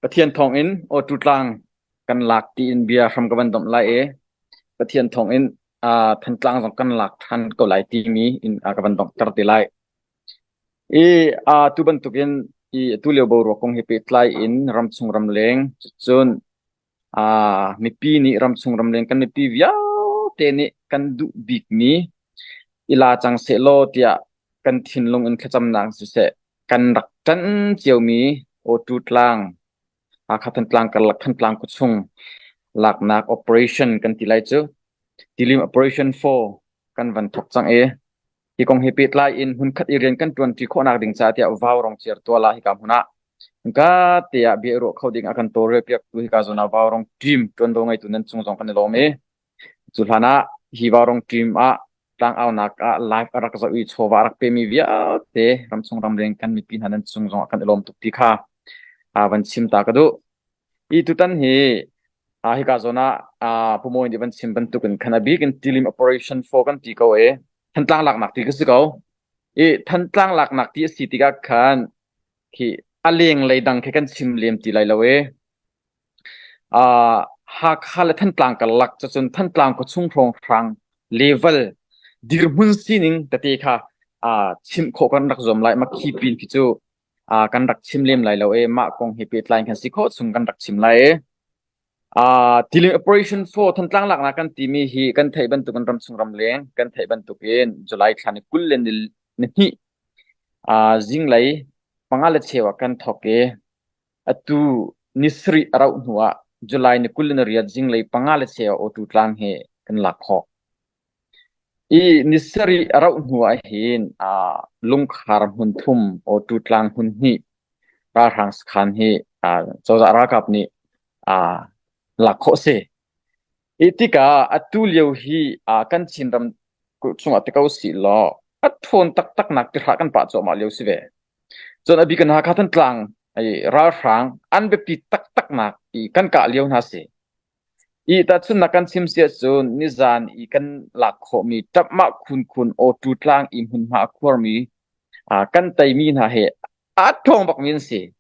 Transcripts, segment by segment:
Pathian thawngin awtu tlang kan lak tiin bia hram ka van domh lai i Pathian thawngin uh, Thantlang zong kan lak ṭhan ko lai timi in uh, ka van donghter te lai. I uh, tu bantukin i tu lio boruak kong he pehtlai in ramchung ramleng cun uh, mipi nih ramchung ramleng kan mipi vialte nih kan duh bikmi i la cang sehlaw tiah kan thinlung in thlacamnak siseh kan rak ṭanh ciomi Awtu tlang, Hakha Thantlang karlak Thantlang khuachung laknak operation kan ti lai cu. Tilim Operation 4 kan van thawk cang i hi kong he pehtlai in hmunkhat i rian kan ṭuanṭi khawhnak ding caah tiah Vaurong Ciar tual ah hika hmun ah hika te ah bia i ruah kho ding a kan tawlrel piaktu hika zawn ah Vaurong team ṭuanvo ngeitu nan cung zong kan i lawm i cu hlan ah hi Vaurong team ah tlangaunak ah live a rak zoh i chawva a rak pemi vialte ramchung ramleng kan mipi hna nan cung zong ah kan i lawm tuk ti kha van chim ta ka duh. I tutan hi hika zawn ah Pu Mawi nih van chim bantuk in khan a bik in Tilim Operation 4 kan ti ko i Thantlang laknak ti ka si ko. I Thantlang laknak ti a si tikah khan khi a lenglei dang khi kan chim lem ti lai lo i Hakha le Thantlang karlak cucun Thantlang khuachung hrawnghrang level dirhmun sining tete kha chimh khawh kan rak zuam lai. Makhi pin khi cu kan rak chim lem lai lo i mah kong he pehtlai in kan si khawh chung kan rak chim lai i Tiling Operation 4 Thantlang laknak kan timi hi kan theih bantukin ramchung ramleng kan theih bantukin July thla ni 20 le ni hnih zinglei panga le cheu ah kan thawk i Atu ni sarih a rauh hnuah July ni 28 zinglei panga le cheu Awtu tlang hi kan lak khawh. I ni sarih a rauh hnuah hin lungkhar hmun thum Awtu tlang hmun hnih ralhrang sakhan hi cozah ralkap nih lak khawh a si. Hi tikah atu lio hi kan Chinram chungah ti ko sih law a ṭhawn taktaknak tihrah kan pah cuahmah lio si ve. Cun a bik in Hakha Thantlang ralhrang an biapi taktaknak i kan kah lio hna si. I tahchunhnak kan chim si ahcun nizan i kan lak khawhmi ṭapmah khunkhun awtu tlang i hmunhma a khuarmi kan teimi hna hi a ṭhawng bakmi an si.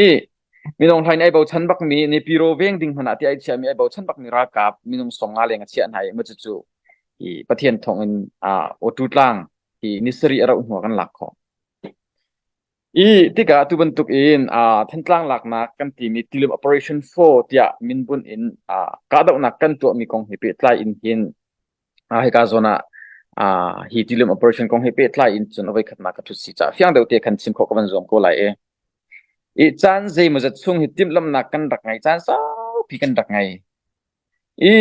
I minung hlain ai bochan bakmi Nipiro veng ding hmanh ah ti ai chiahmi ai bochan bakmi ralkap minung 50 leng a chiah hna i cucu i Pathian thawng in awtu tlang hi ni sarih a rauh hnu ah kan lak khawh. I tikah tu bantuk in Thantlang laknak kan timi Tilim Operation 4 tiah minbunh in kahdohnak kan tuahmi kong he pehtlai in hin hika zawn ah hi Tilim Operation kong he pehtlai in cun a voikhatnak ka ṭhut si caah fiang deuh te khan chim khawh ka van zuam ko lai i. I caan zeimawzat chung hi timhlamhnak kan rak ngei, caan saupi kan rak ngei. I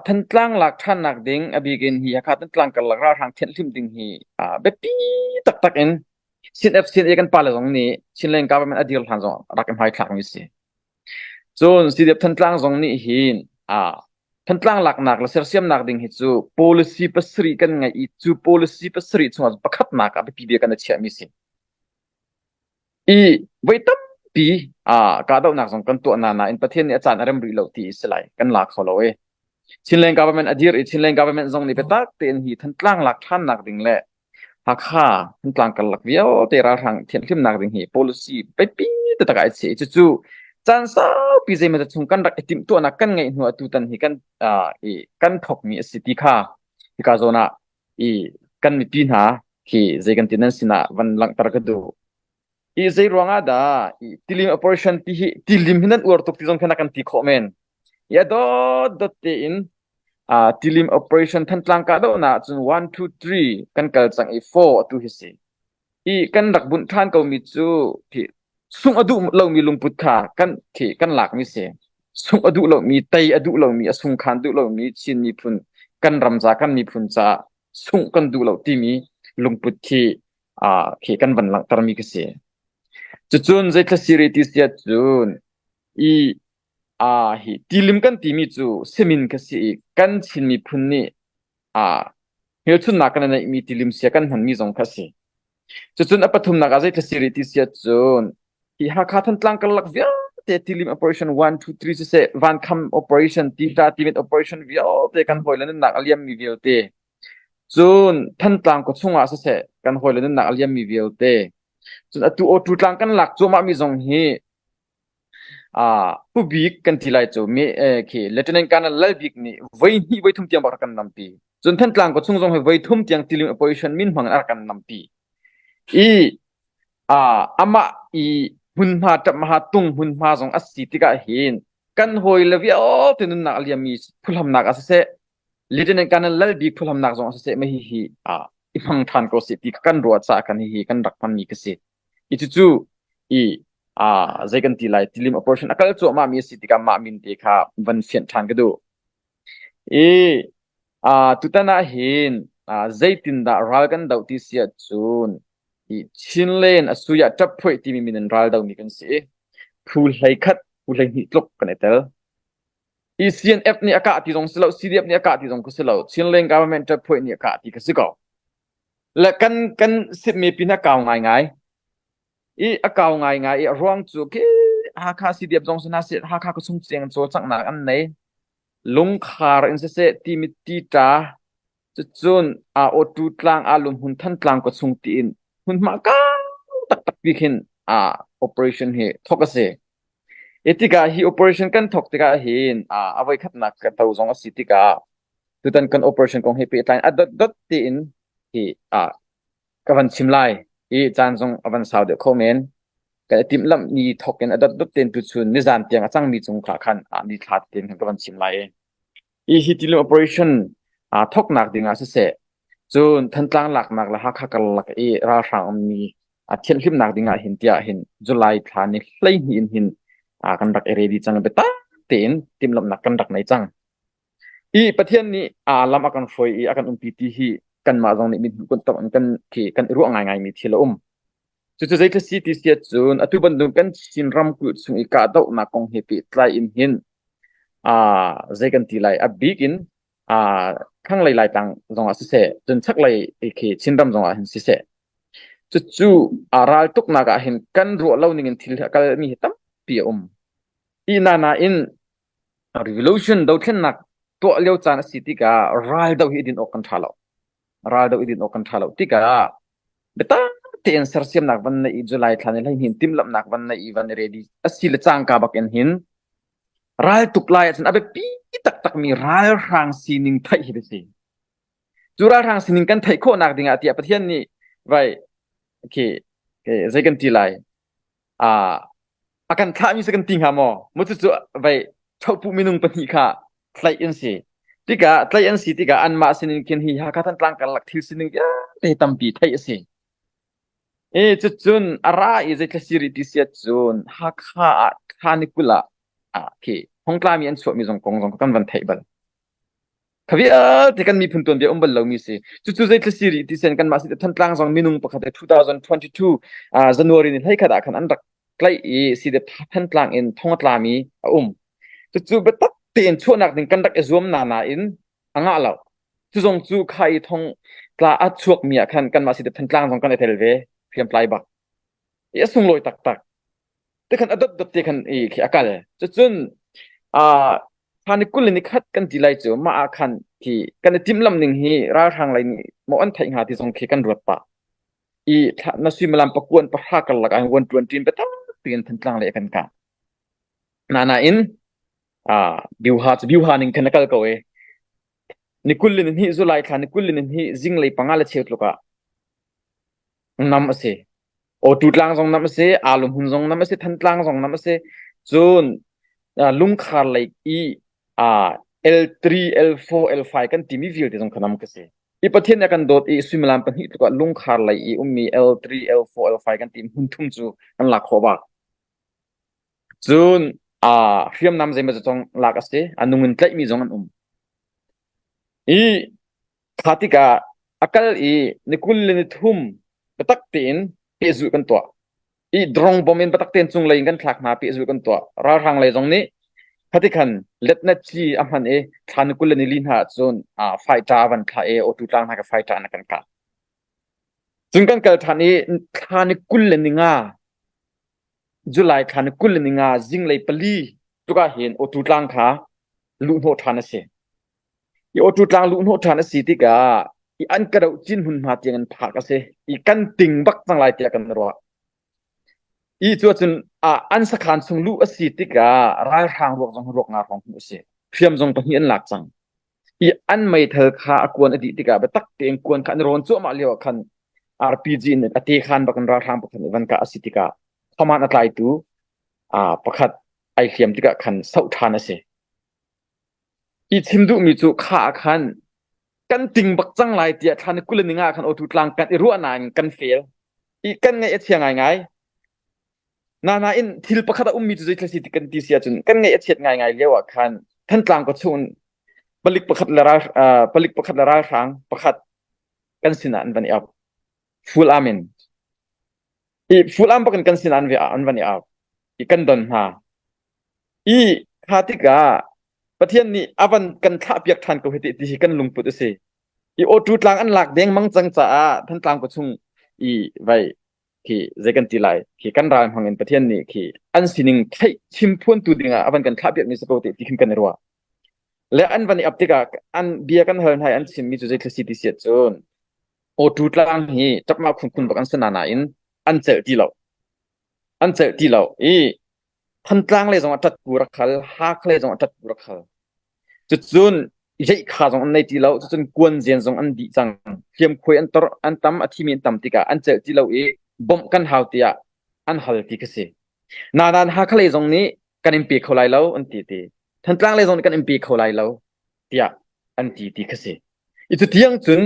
Thantlang lak ṭhannak ding a bik in hi Hakha Thantlang karlak ralhrang thianhhlimh ding hi biapi taktak in CNF CNA kan pale zong nih Chinland government a dir hlan zong rak i hmaithlakmi a si. Cun CDF Thantlang zong nih hin Thantlang laknak le sersiamnak ding hi cu policy pasarih kan ngeih i cu policy pasarih chungah pakhatnak ah biapi bik kan i chiahmi a si. I voi tampi kahdohnak zong kan tuah na nain Pathian nih a caan a rem rih lo ti a si lai. Kan la kho lo i. Chinland government a dir i Chinland government zong nih biatak tein hi Thantlang lak ṭhannak ding le Hakha Thantlang karlak vialte ralhrang thianhhlimnak ding hi policy biapi taktak ah a si. Cucu caan saupi zeimawzat chung kan rak i timhtuahnak kan ngeih hnu ah tutan hi kan i kan thawkmi a si ti kha hika zawn ah i kan mipi hna khi zei kan ti nan sinah van langhter ka duh. I zei ruangah dah i tilim operation ti hi tilim hi nan uar tuk ti zong khan a kan ti khawh men. I a dot dot tein tilim operation Thantlang kahdohnak cun 1 2 3 kan kal cang i 4 atu hi si. I kan rak bunh ṭhan komi cu khi sungh a duh lomi lungput kha kan khi kan lakmi si. Sungh a duh lomi, tei a duh lomi, a sungkhan duh lomi Chin miphun kan ram ca kan miphun caah sungh kan duh lo timi lungput khi khi kan van langhtermi ka si. Cucun zeithla siri ti si ahcun i hi tilim kan timi cu simin ka si i kan Chin miphun nih hmelchunhnak kan neihmi tilim sia kan hmanmi zong kha a si. Cucun a pathumnak ah zeithla si rih ti si ahcun hi Hakha Thantlang karlak vialte tilim operation 1 2 3 siseh vankham operation tita timit operation vialte kan hawile nunnak a liammi vialte cun Thantlang khuachung ah siseh kan hawile nunnak a liammi vialte cun atu awtu tlang kan lak cuahmah mi zong hi. Pu Bik kan ti lai cu mi khi Lieutenant Colonel Lal Bik nih voi hnih voi thum tiang bak rak kan nampi. Cun Thantlang ko chung zong hi voi thum tiang tilim opposition min hmang in a rak kan nampi. I amah i hmunhma ṭapmaha tung hmunhma zong a si tikah hin kan hawi le vialte nunnak a liammi phuhlamnak ah siseh Lieutenant Colonel Lal Bik phuhlamnak zong ah siseh mah hihi i hmang ṭhan ko seh ti kan ruah caah kan hihi kan rak hmanmi ka si. I cucu i zei kan ti lai tilim operation a kal cuahmah mi a si tikah mah min te kha van fianh ṭhan ka duh. I tutan ah hin zeitindah ral kan doh ti si ahcun i Chinland a sui ah ṭapphuih timi min in ral domi kan si i phu 11 phu 12 tluk kan i tel. I CNF nih a kah ti zong si lo, CDF nih a kah ti zong ka si lo, Chinland government ṭapphuih nih a kah ti ka si ko. Le kan kan sitmi pin a kau ngaingai. I a kau ngaingai i a ruang cu khi Hakha CDF zong si hna seh, Hakha ka chung chiang cawlcanghnak an nei. Lungkhar in siseh timit ti ṭa cucun aa awtu tlang aa lumhmun Thantlang khuachung tiin hmunhma kau taktak pi khin aa operation hi thawk a si. Hi tikah hi operation kan thawk tikah hin a voikhatnak ka to zong a si tikah tutan kan operation kong he pehtlai in a dotdot tein hi ka van chim lai i caan zong a van sau deuh kho men. Kan i timhlamh ni thawk in a dotdot tein tuchun nizan tiang a cangmi cung kha khan ni thla tein khan ka van chim lai i. Hi hi tilu operation aa thawknak ding ah siseh, cun Thantlang laknak le Hakha karlak i ralhrang ummi a thianhhlimnak ding ah hin tiah hin July thla ni 12 in hin kan rak i ready cang biatak tein timhlamhnak kan rak nei cang. I Pathian nih aa lam a kan hruai i a kan umpi ti hi kanmah zong nih mithmuh kan tong in kan khi kan i ruah ngaingai mi thil a um. Cucu zeitluk si ti si ahcun atu bantuk kan Chin ramkulh chung i kahdohnak kong he pehtlai in hin zei kan ti lai a bik in thlanglei Laitlang zongah siseh cun chaklei khi Chinram zongah hin siseh cucu raltuknak ah hin kan ruah lo ning in thil a kalmi hi tampi a um. Hi nain revolution dothlennak tuah lio caan a si tikah ral doh hi i din awk kan ṭha lo. Ral doh i din awk kan ṭha lo tikah biatak tein sersiamnak van neih i July thla ni hleihnih in timhlamhnak van neih i van i ready a si le cangka bak in hin ral tuk lai ahcun a biapi taktakmi ralhrang sining theih hi si. Cu ralhrang sining kan theih khawhnak dingah tiah Pathian nih vai okay, zei kan ti lai a kan thlahmi si kan ti hnga maw? Mu cucu vei ṭhohpuh minung pahnih kha tlaih an si. Tikah tlaih an si tikah anmah sinin khin hi Hakha Thantlang karlak thil sining vialte hi tampi theih a si. E cucun a ra i zeithla si rih ti si ahcun Hakha ah thla ni 20 ah ah khi thongtlami an chuahmi zong kong zong kan van theih bal. Kha vialte kan miphun tuanbia um bal lomi si. Cucu zeitluk si rih ti sen kanmah si Thantlang zong minung pakhat 2022 January ni 11 ah khan an rak tlaih i si de Thantlang in thong a tlami a um. Cucu biatak tein chuahnak ding kan rak i zuam na nain a ngah lo. Cu zong cu kha i thong tla a chuakmi ah khan kanmah si de Thantlang zong kan i tel ve hriamtlai bak. I a sunglawi taktak. Te khan a dotdot te khan i khi a kal. Cucun thla ni 20 le ni khat kan ti lai cu mah ah khan khi kan i timhlamh ning hi ralhrang lei nih maw an theih hnga ti zong khi kan ruat pah. I thla na suimilam pakuan pahra karlak ah wan ṭuan ṭin biatak tein Thantlang lei a kan kah. Na nain biuha cu biuha ning khan a kal ko i ni 20 le ni hnih July thla ni 20 le ni hnih zinglei panga le cheu tluk ah nam a si. Awtu tlang zong nam a si, aalu hmun zong nam a si, Thantlang zong nam a si. Cun lungkhar lei i L3, L4, L5 kan timi vialte zong kha nam ka si. I Pathian nih a kan dawt i suimilam pahnih tluk ah lungkhar lei i ummi L3, L4, L5 kan ti hmun thum cu kan lak khawh bak. Cun hriamnam zeimawzat zong lak a si. A nung in tlaihmi zong an um. I Kha tikah a kal i ni 23 biatak tein pehzulh kan tuah. I drone bom in biatak tein cunglei in kan thlak hna pehzulh kan tuah. Ralhrang lei zong nih khati khan letnet ci a hman i thla ni 24 hna ahcun fighter a van thlah i auto tlang hna ka fighter in a kan kah. Cun kan kal ṭhan i thla ni 25 July thla ni 25 zinglei pali tuk ah hin auto tlang kha luhhnawh ṭhan a si. I awṭu tlang luhhnawh ṭhan a si tikah i an ka doh cin hmunhma tiang in phak a si i kan ting bak cang lai tiah kan ruah. I cu ahcun Ah, an sakhan chung luh a si tikah ralhrang ruak zong ruak nga hrawng hmuh a si. Hriam zong pahnih an lak cang. I an meithal kha a kuan a dih tikah biatak tein kuan kha an rawn cuahmah lio ah khan RPG in a te khan bak in ralhrang pakhat nih van kah a si tikah command a tlaitu ah pakhat ai hliam tikah khan soh ṭhan a si. I chim duhmi cu kha ah khan kan ting bak cang lai tiah thla ni 20 ni nga khan awtu tlang kan i ruah nain kan fail. I kan ngaih a chia ngaingai. Na nain thil pakhat a ummi cu zei thil si ti kan ti si ahcun kan ngaih a chiat ngaingai lio ah khan Thantlang ka chung palik pakhat le ral uh, palik pakhat le ralhrang pakhat kan sinah an van i ap. Full arm in. I full arm bakin kan sinah an, an van i ap. I kan don hna. I kha tikah Pathian nih a van kan thlahpiak ṭhan ko hi ti ti hi kan lungput a si. I awṭu tlang an lak dengmang cang caah Thantlang khuachung i vai khi zei kan ti lai khi kan ral hmang in Pathian nih khi an sining theih chim phuantu dingah a van kan thlahpiak mi si ko ti ti khin kan i ruah. Le an van i ap tikah an bia kan hal hna i an chimmi cu zei thil si ti si ahcun awṭu tlang hi ṭapmah khunkhun bak an si na nain an celh ti lo. An celh ti lo i Thantlang lei zong ah ṭatku rak hal, Hakha lei zong ah ṭatku rak hal. Cucun yeihkha zong an nei ti lo, cucun kuanzen zong an dih cang. Hliamkhuai an tor, an tam, a thimi an tam tikah an celh ti lo i bawmh kan hau tiah an hal ti khi si. Nain Hakha lei zong nih kan in pe kho lai lo an ti ti. Thantlang lei zong nih kan in pe kho lai lo tiah an ti ti khi si. I cu tiang cun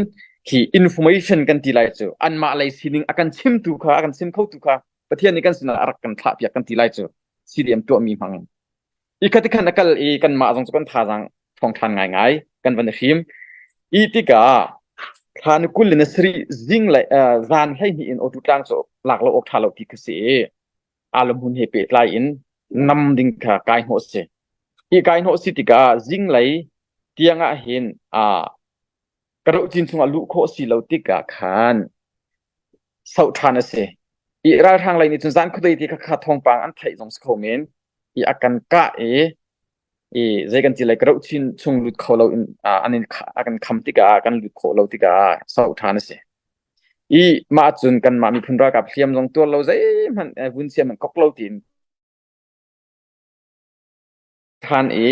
khi information kan ti lai cu anmah lei sining a kan chimtu kha a kan chim khotu kha Pathian nih kan sinah a rak kan thlahpiak kan ti lai cu CDM tuahmi hmang in. I khati khan a kal i kanmah zong cu kan thazaang ṭhawng ṭhan ngaingai kan van i hrim. I tikah thla ni 20 le ni sarih zing le zan 12 in awtu tlang cu lak lo awk ṭha lo ti khi si i aluhmun he pehtlai in nam ding kha kai hnawh si. I kai hnawh si tikah zinglei tiang ah hin ka rohcin chungah luh khawh si lo tikah khan soh ṭhan a si. I ralhrang lei nih cun zan khuadei ti kha kha thawngpang an theih zong si kho men i a kan kah i i zei kan ti lai ka rohcin chung lut kho lo in an in a kan kham tikah kan lut khawh lo tikah soh ṭhan a si. I mah cun kanmah miphun ralkap hliam zong tuar lo zeihmanh vun siam an kok lo tiin ṭhan i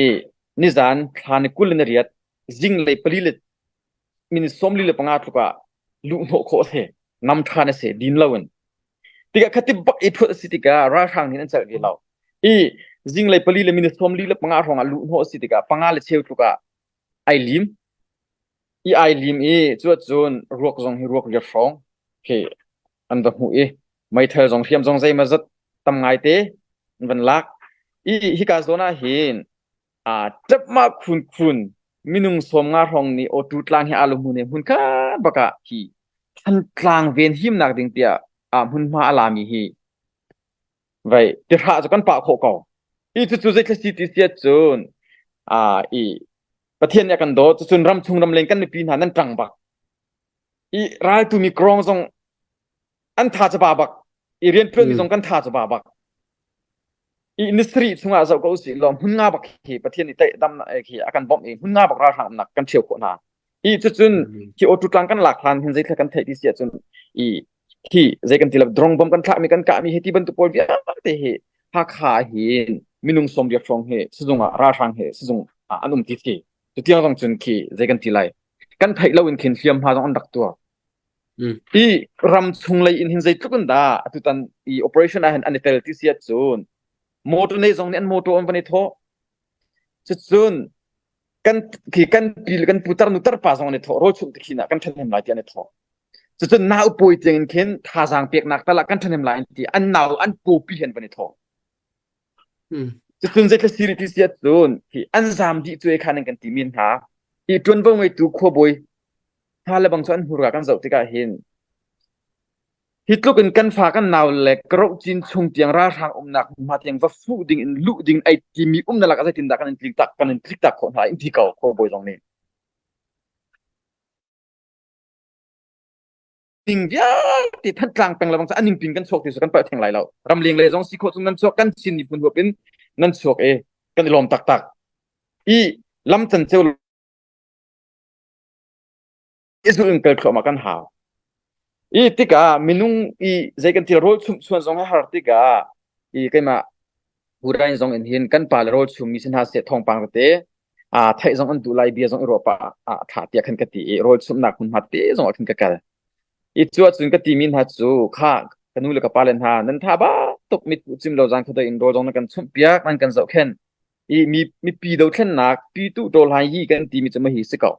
nizan thla ni 28 zinglei pali le minute 45 tluk ah luhhnawh khawh a si. Ngam ṭhan a si, din loin. Tikah khati bak i phut a si tikah ralhrang nih an celh ve lo. I zinglei pali le minute 45 hrawng ah luhhnawh a si tikah panga le cheu tluk ah ai lim. I ai lim i cuacun ruak zong hi ruak riat hrawng khi an va hmuh i meithal zong hriam zong zeimaw zat tam ngaite an van lak. I hika zawn ah hin aa ṭapmah khunkhun minung 50 hrawng nih awtu tlang hi aa hmun he hmun khat bak ah hi Thantlang ven himnak ding tiah ah hmunhma a lami hi vai tirhah cu kan pah khawh ko. I cucu zeithil si ti siat cun aa i Pathian nih a kan dawt cucun ramchung ramleng kan mipi hna nan ṭang bak. I raltu mi krong zong an tha cu ba bak. I rianṭuanmi zong kan tha cu ba bak. I ni sarih chungah zoh ko usih law hmun nga bak hi Pathian nih tei dam khi a kan bawmh i hmun nga bak ralhrang umnak kan ṭhio khawh hna. I cucun hi awtu tlang kan lak hlan hin zeithil kan theih ti si ahcun i hi zei kan ti lo drone bom kan thlakmi kan kahmi hi ti bantuk pawl vialte hi Hakha hin minung 80 hrawng hi sizung ah ralhrang he sizung ah an um ti si. Tutiang zong cun khi zei kan ti lai kan theih lo in khin hliamhma zong an rak tuar. I ram chung lei in hin zeitluk in dah atutan i operation ah hin an i tel ti si ahcun motor nei zong nih an motor an van i thawh. Cucun kan khi kan pi kan pu tar nu tar pa zong an i thawh rawl chumh tikhin ah kan ṭhahnem lai ti an i thawh. Cucun nau pawi tiang in khin thazaang peknak tal ah kan ṭhahnem lai an ti an nau an pawpi he an van i thawh. Cucun zeitluk si rih ti si ahcun hi an zaam dih cu e khan an kan ti men hna. Hi ṭuanvo ngeitu khuabawi hna le bang cu an hmurka kan zoh tikah hin hi tluk in kan fa kan nau le karoh cin chung tiang ralhrang umnak hmunhma tiang va fuh ding in luh ding ai timi umna lak ah zeitindah kan in tlik tak kan in tlik tak khawh hna in ti ko khuabawi zong nih. Ning vialte Thantlang peng le bang cu a ningpin kan chuak ti cu kan palh theng lai lo. Ramleng lei zong si khawh chung nan chuak kan Chin miphun huap in nan chuak i kan i lawm taktak. I lam canceu i zulh in kal thluahmah kan hau. I tikah minung i zei kan thil rawl chumh chuan zong a har tikah. I keimah Hurain zong in hin kan pa le rawl chummi si hna seh thawngpang tete aa theih zong an duh lai bia zong i ruah pah ah a ṭha tiah khan ka ti i rawl chumhnak hmunhma te zong ah khan ka kal. I cu ahcun ka timi hna cu kha ka nu le ka pa le hna nan tha ba tuk mit cim lo zan khuadei in rawl zong nan kan chumh piak nan kan zohkhenh i mi mipi dothlennak pitu ṭawlhai hi kan timi cu mahi si ko.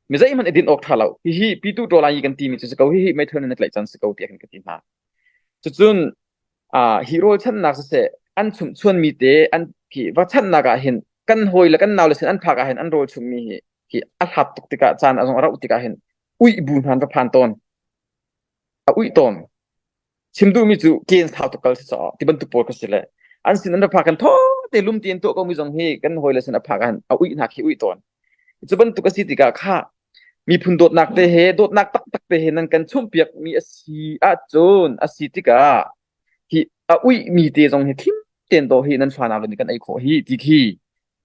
Mi zeihmanh i din awk ṭha lo. Hihi pitu ṭawlai hi kan timi cu si ko. Hihi meithal in na tlaih can si ko tiah khan ka ti hna. Cucun ah hi rawlchannak siseh an chumhchuanmi te an khi va channak ah hin kan hawi le kan nau le sin an phak ah hin an rawl chummi hi hi a hlat tuk tikah caan a zong a rauh tikah hin uih bu hna an va phan tawn. A uih tawn. Chim duhmi cu ken sau tuk kal si caw ti bantuk pawl ka si le an sin an ra phak kan thaw te lum ti in tuah komi zong hi kan hawi le sin a phak ah a uih hna khi uih tawn. Cu bantuk a si tikah kha miphun dawtnak te he dawtnak taktak te he nan kan chumhpiak mi a si ahcun a si tikah hi a uih mi te zong hi thim ten do hi nan fa nau le nih kan ei khawh hi ti khi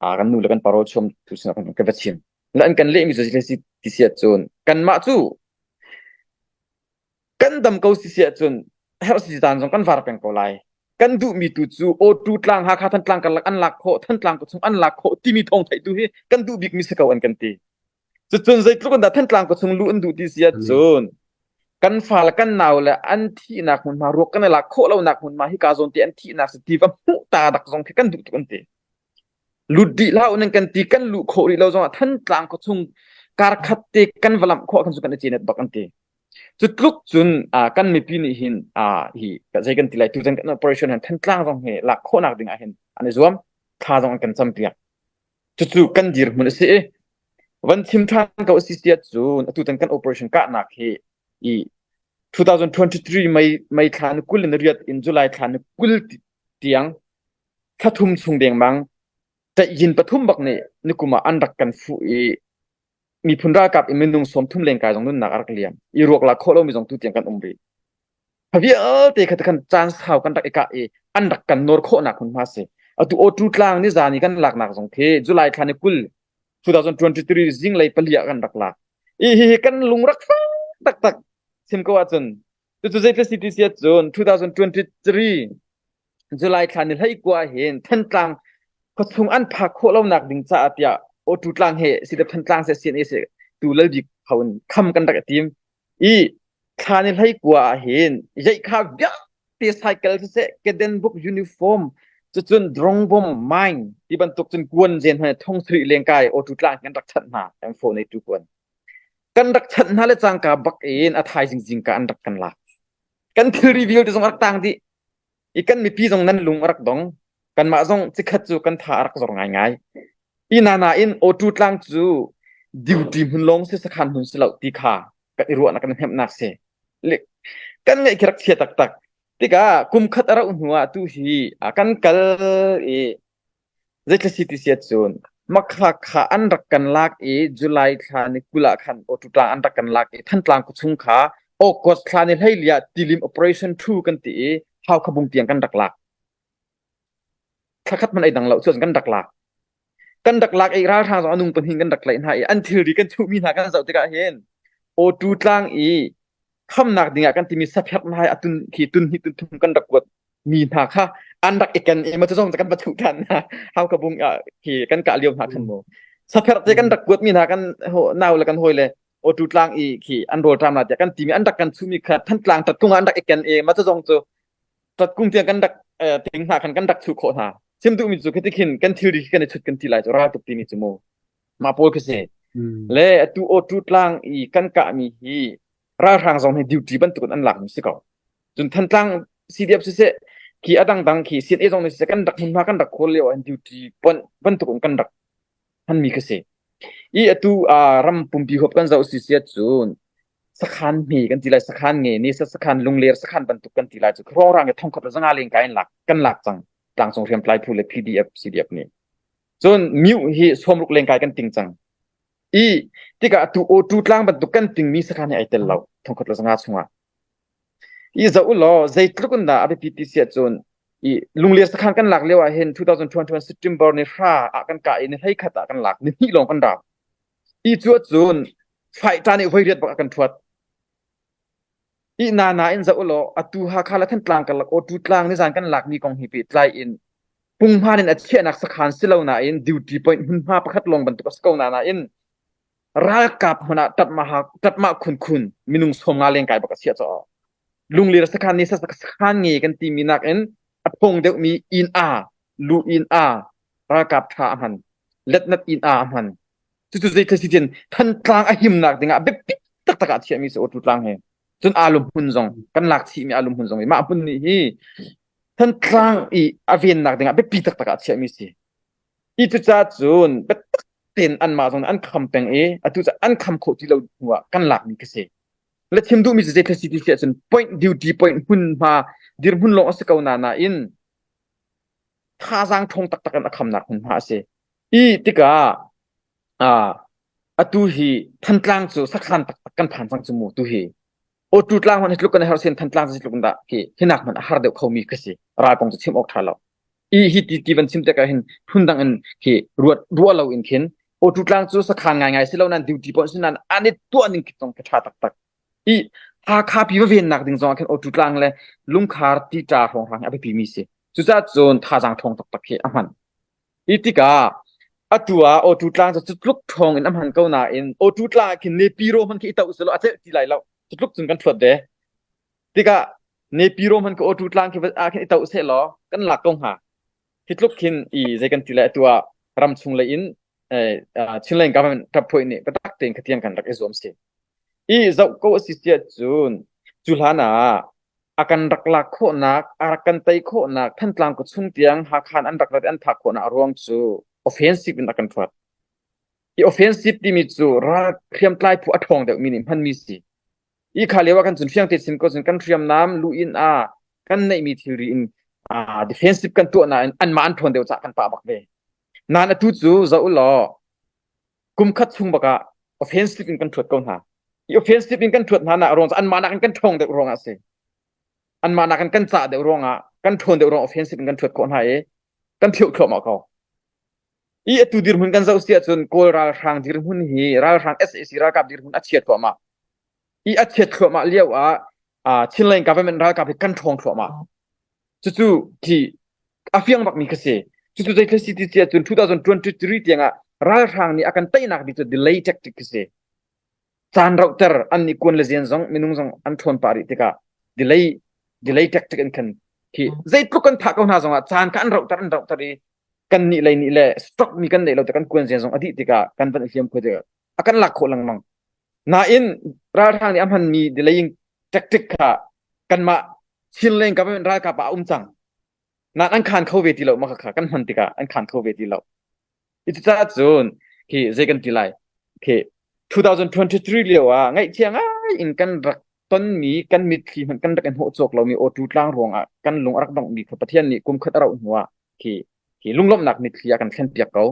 a kan nu le kan paro chum tu sin kan ka va chim la an kan leh mi cu si ti si ahcun kanmah cu Kan dam ko si si ahcun herh si caan zong kan var peng ko lai. Kan duhmi tu cu Awtu tlang Hakha Thantlang karlak an lak khawh, Thantlang khuachung an lak khawh timi thawng theih tu hi kan duh bikmi si ko an kan ti. Cucun zeitluk in dah Thantlang khuachung luh an duh ti si ahcun kan fa le kan nau le an thihnak hmunhma ruak kan i lak khawh lonak hmunhma hika zawn te an thihnak si ti va hmuh ta dak zong khi kan duh tuk an ti. Lut dih hlah u nan kan ti kan luh khawh rih lo zongah Thantlang khuachung kar khat te kan va lamh khawh khan cu kan i cenet bak an ti. Cu tluk cun kan mipi nih hin hi zei kan ti lai tutan kan operation han Thantlang zong hi lak khawhnak ding ah hin an i zuam thla zong an kan campiak. Cucu kan dirhmun a si i van chim ṭhan ko a si si ahcun atutan kan operation kahnak hi i 2023 May May thla ni 20 in riat in July thla ni 20 tiang thla thum chung dengmang yin pathum bak nih nikum ah an rak kan fuh i miphun ralkap in minung 30 lengkai zong nunnak a rak liam i ruak la khawh lomi zong tu tiang kan um rih. Kha vialte kha khan caan sau kan rak i kah i an rak kan nawr khawhnak hmunhma si. Atu Awtu tlang ni zan i kan laknak zong khi July thla ni 20 2023 zinglei pali ah kan rak lak. I hihi kan lung rak fak taktak chim ko ahcun cucu zeitluk si ti si ahcun 2023 July thla ni 19 hin Thantlang khuachung an phak khawh lonak ding caah tiah Awtu tlang he si Thantlang se CNA se tu lalbik kho in kham kan rak i tim i thla ni 19 ah hin yeikha vialte cycle siseh keden book uniform cucun drong bom mine ti bantuk cun kuan zen hna thong sri lengkai Awtu tlang kan rak chanh hna M4 nei tu kuan kan rak chanh hna le cangka bak in a thaizing zingka an rak kan lak kan thilri vialte zong rak tang dih i kan mipi zong nan lung a rak dong kanmah zong cikhat cu kan tha a rak zor ngaingai i nana in awtu tlang cu duty hmun lawng si sakhan hmun si lo ti kha kan i ruahnak kan hnemhnak si kan ngaih khi rak chia taktak tikah kum khat a rauh hnu ah tu hi kan kal i Zeithla si ti si ahcun Makha kha an rak kan lak i July thla ni 20 ah khan Awtutlang an rak kan lak i Thantlang khuachung kha August thla ni 14 ah Tilim Operation 2 kan ti i Haukhabung tiang kan rak lak. Thla khat hmanh ei dang lo cu kan rak lak. Kan rak lak i ralhrang zong a nung pahnih kan rak tlaih hna i an thilri kan chuhmi hna kan zoh tikah hin Awtu tlang i khamnak dingah kan timi sapherh hna hi a tun khi tun hnih tun thum kan rak kuat mi hna kha an rak i ken i ma cu zong kan va thuh than hna hau ka bung khi kan kah lio hna khan mu sapherh te kan rak kuat mi hna kan nau le kan hawi le awtu tlang i khi an rawl tram la tiah kan ti mi an rak kan chu mi kha thantlang tatkung an rak i ken i ma cu zong cu tatkung tiang kan rak ting hna khan kan rak chu khawh hna chim duh mi cu khi khin kan thilri kan i chut kan ti lai cu ral tuk ti mi cu mu ma pawl khi si le atu awtu tlang i kan kah mi hi ralhrang zong hi duty bantuk in an lak mi si ko Cun Thantlang CDF siseh khi a dangdang khi CNA zong nih siseh kan rak hmunhma kan rak khawl lio ah duty bantuk in kan rak hmanmi khi si. I atu ram pumpi huap kan zoh si si ahcun sakhan hme kan ti lai sakhan nge ni sakhan lungler sakhan bantuk kan ti lai cu hrawng i thongkhat le zanga leng ka in lak kan lak cang tlangcung hriamtlai phu le PDF CDF nih cun miu hi sawmruk lengkai kan ting cang i tikah atu O2 tlang bantuk kan tingmi sakhan hi ai tel lo thongkhat le zanga chungah I zoh u law zeitluk in dah a biapi ti si ahcun i Lungler sakhan kan lak lio ah hin 2021 September ni hra ah kan kah i ni 11 ah kan lak ni hnih lawng kan rau. I cu ahcun fighter nih voi riat bak a kan thuat. I na na in zoh ulaw atu Hakha le Thantlang karlak Awtu tlang nizan kan lakmi kong hi pehtlai in punghman in a chiahnak sakhan si lo nain duty point hmunhma pakhat lawng bantuk a si ko na nain ralkap hmun ah ṭatmah khunkhun minung 50 lengkai bak a chiah caw. Lungler sakhan nih sakhan nge kan timi nakin a ṭhawng deuhmi inn a lu inn a ralkap ṭha a hman letnat inn a a hman cucu zei si tin Thantlang a himnak dingah biapi taktak ah chiahmi si Awtu tlang hi cun alu hmun zong kan lak chihmi alu hmun zong hi mah hmun nih hi Thantlang i a vennak dingah biapi taktak ah chiahmi si i cucaah cun biatak tein anmah zong an kham peng i atu cu an kham khawh ti lo hnu ah kan lakmi ka si le chim duhmi cu zei thil si ti si ahcun point duty point hmunhma dirhmun lawng a si ko na nain thazaang ṭhawng taktak in a khamnak hmunhma a si i tikah atu hi Thantlang cu sakhan taktak kan phan cang cu mu tu hi Awtu tlang hmanh hi tluk kan har sin Thantlang cu tluk dah khi hinak hmanh a har deuh khomi ka si ral kong cu chim awk ṭha lo i hi ti ti van chim tikah hin phundang in khi ruat ruah lo in khin Awtu tlang cu sakhan ngaingai si lo nan duty pon si nan an i tuah ning khi zong ka ṭha taktak i Hakha pi va vennak ding zong ah khin Awtu tlang le Lungkhar Tita hrawnghrang hi a biapi mi si cucaah cun thazaang ṭhawng taktak khi a hman Hi tikah atu ah Awtu tlang cu cutluk ṭhawng in a hman ko nain Awtu tlang ah khin Nepiro hmanh khi i toh selaw a celh ti lai lo. Cutluk cun kan ṭhuat ve. Tikah Nepiro hmanh khi Awtu tlang khi ah khin i toh sehlaw kan lak ko hnga. Hi tluk khin i zei kan ti lai atu ah ram chung lei in Chinland government ṭaphuai nih biatak tein khatiang kan rak i zuam si. I zoh ko a si siah cun cu hlan ah a kan rak lak khawhnak, a rak kan tei khawhnak, Thantlang khuachung tiang Hakha an rak rat i an phak khawhnak a ruang cu offensive in a kan thuat. I offensive timi cu ral hriamtlai phu a ṭhawng deuhmi nih hmanmi si. I kha lio ah kan cun fiang te chim ko cun kan hriamnam lu in a kan neihmi thilri in uh, defensive kan tuah nain anmah an ṭhawn deuh cah kan pah bak ve. Nain atu cu zoh u law kum khat chung bak ah offensive in kan ṭhuat ko hna. I offensive in kan ṭhuat hna nak ruang cu anmah nakin kan ṭhawng deuh ruangah a si. Anmah nakin kan cah deuh ruangah kan ṭhawn deuh ruang offensive in kan ṭhuat khawh hna i kan phiuh thluahmah ko. I atu dirhmun kan zoh si ahcun Kawl ralhrang dirhmun hi ralhrang SAC ralkap dirhmun a chia thluahmah. I a chiat thluahmah lio ah uh, Chinland government ralkap hi kan ṭhawng thluahmah. Cucu khi a fiang bakmi kha si. Cucu zei si ti si ahcun 2023 tiangah ralhrang nih a kan teinak bik cu delay tactic khi si. Caan rauhter an nih kuan le zian zong minung zong an ṭhawn pah rih tikah delay delay tactic in khan khi zeitluk kan thah ko hna zongah caan kha an rauhter an rauhter i kan nih lei nih le stock mi kan neih lo te kan kuan zian zong a dih tikah kan van i hliam khoi tikah a kan lak khawh lengmang. Nain ralhrang nih a hmanmi delaying tactic kha kanmah Chinland government ralkap ah a um cang. Nain an khan kho ve ti lo mah kha kan hman tikah an khan kho ve ti lo. Cucaah cun khi zei kan ti lai khi 2023 lio ah ngaihchia ngai in kan rak tonmi kan mitthli hmanh kan rak in hnawh cawk lomi awtu tlang ruangah kan lung a rak donghmi kha Pathian nih kum khat a rauh hnuah khi khi lunglawmhnak mitthli a kan thlenpiak ko.